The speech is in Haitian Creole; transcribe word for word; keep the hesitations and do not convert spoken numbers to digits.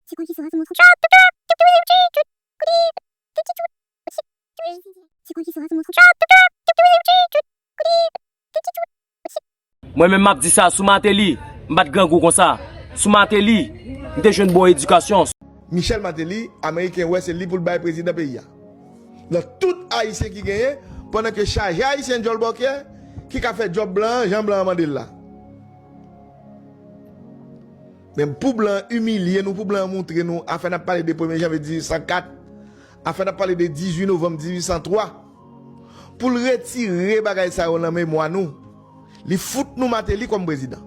Se kon ki sou sou moun. Se kon ki sou sou moun. Mwen menm m ap di sa, sou Martelly, m pa t grangou konsa. Sou Martelly, m te jwenn bon edikasyon. Michel Martelly, Ameriken wè se li pou l bay prezidan peyi a. Nan tout Ayisyen ki genyen, pandan ke chaje Ayisyen djòl bòkyè, ki ka fè djòb blan an, jan blan an mande l la. Men pou blan an imilye nou, pou blan an moutre nou, afè n ap pale de premye janvye dizuit san kat, afè n ap pale de dizuit novanm dizuit san twa, pou l retire bagay sa yo nan memwa nou, li fout nou Martelly kòm prezidan.